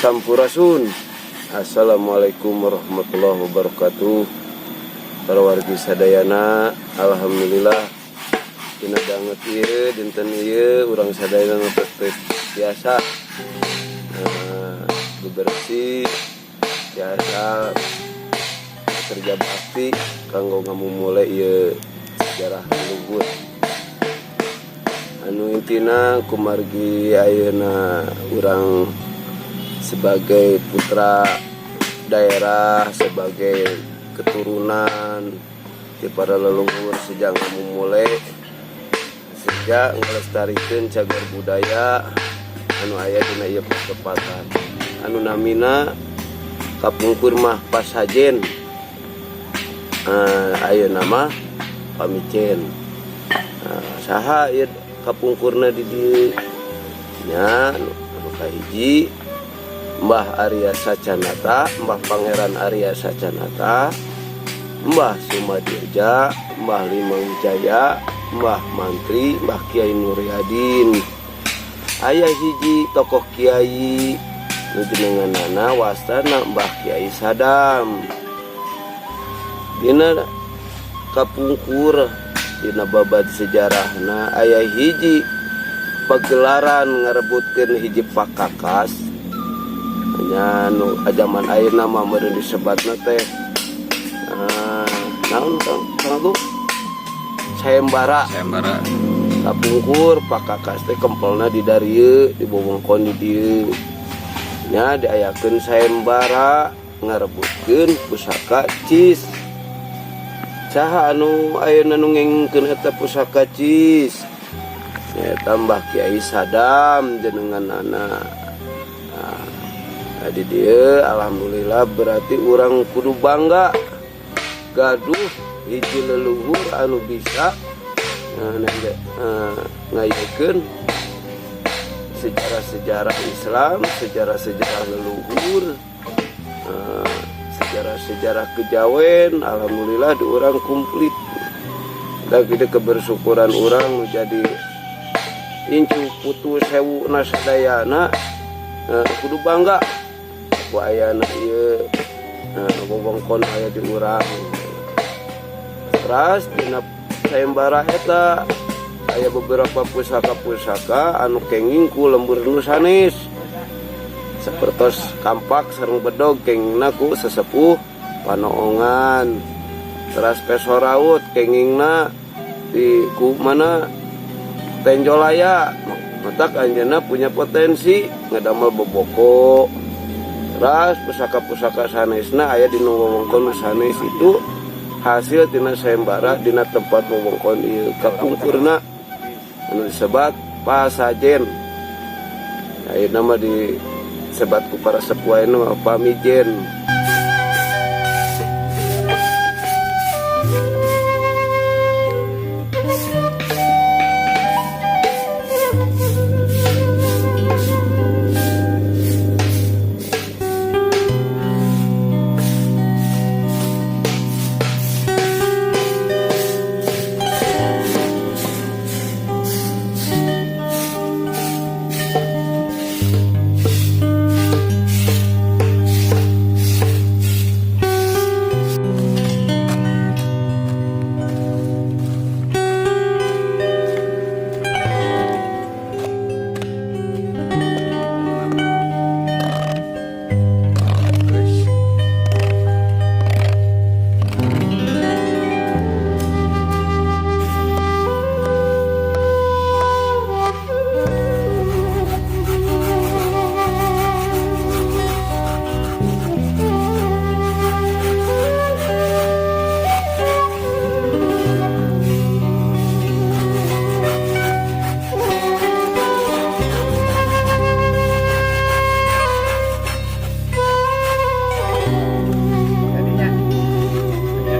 Sampurasun. Assalamualaikum warahmatullahi wabarakatuh. Para wargi sadayana, alhamdulillah dina danget ieu dinten ieu urang sadayana nu biasa bebersih, biasa kerja bakti kanggo ngamumule ieu sejarah leluhur. Anu intina kumargi ayeuna urang sebagai putra daerah, sebagai keturunan ti para leluhur sejak ngamumule, sejak ngelestarikeun cagar budaya anu aya dina ieu pertepatan anu namina kapungkur mah Pasajen, ayeuna mah Pamijen. Saha ieu kapungkurna di dieu nya? Anu kahiji Mbah Arya Sacanata, Mbah Pangeran Arya Sacanata, Mbah Sumadirja, Mbah Limang Wijaya, Mbah Mantri, Mbah Kiai Nuryadin. Aya hiji tokoh kiai nu jenenganana wastana Mbah Kiai Sadam. Dina kapungkur, dina babad sejarahna, aya hiji pagelaran ngarebutkeun hiji pakakas nya, nu jaman ayeuna mah meureun disebatna teh naon, Kang? Kang Agung? Sayembara. Sayembara. Kapungkur pakakas teh kempelna di darieu, di wewengkon di dieu nya, diayakeun sayembara ngarebutkeun pusaka cis. Saha anu ayeuna nu ngengkeun eta pusaka cis? Nyaeta Mbah Kiai Sadam jenenganana. Nah, di dieu alhamdulillah berarti urang kudu bangga gaduh hiji leluhur anu bisa ngayakeun sejarah-sejarah Islam, sejarah-sejarah leluhur, sejarah-sejarah kejawen. Alhamdulillah di urang komplit dan kita kebersyukuran urang menjadi incu putu sewu sadayana kudu bangga ku ayana ieu wewengkon aya di urang. Teras dina sayembara eta aya beberapa pusaka-pusaka anu kenging ku lembur nu sanes, sapertos kampak sareng bedog kengingna ku sesepuh Panoongan. Teras peso raut kengingna di ku mana? Tenjolaya. Matak anjeunna punya potensi ngadamel boboko. Teras pusaka-pusaka sanesna aya di wewengkon sanes, itu hasil tina sayembara dina tempat wewengkon ieu kapungkurna anu disebat Pasajen, ayeuna mah disebat ku para sepuh ayeuna mah Pamijen. Jadinya. Ya.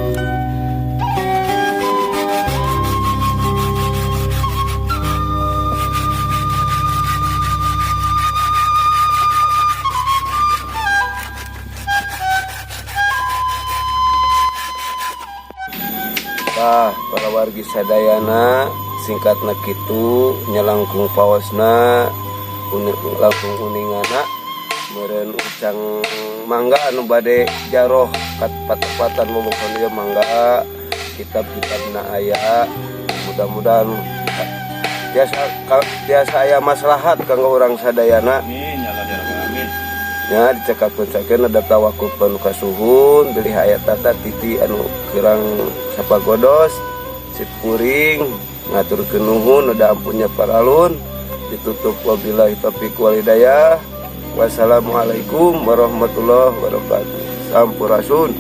Tah, para wargi sadayana, singkatna kitu nya, langkung paosna langkung uningana Meureun ucang mangga anu bade jaroh ka patepatan momokon ieu, mangga kitab-kitabna aya. Mudah-mudahan tiasa aya maslahat kanggo urang sadayana. Amin ya Allah ya Rabbal alamin. Nya, dicekapkeun sakeun ada tawakuf anu kasuhun, bilih aya tata titi anu kirang sapagodos, sim kuring ngaturkeun nuhun, udah ampunnya paralun. Ditutup, wabillahi taufiq wal hidayah, wassalamualaikum warahmatullahi wabarakatuh, sampurasun.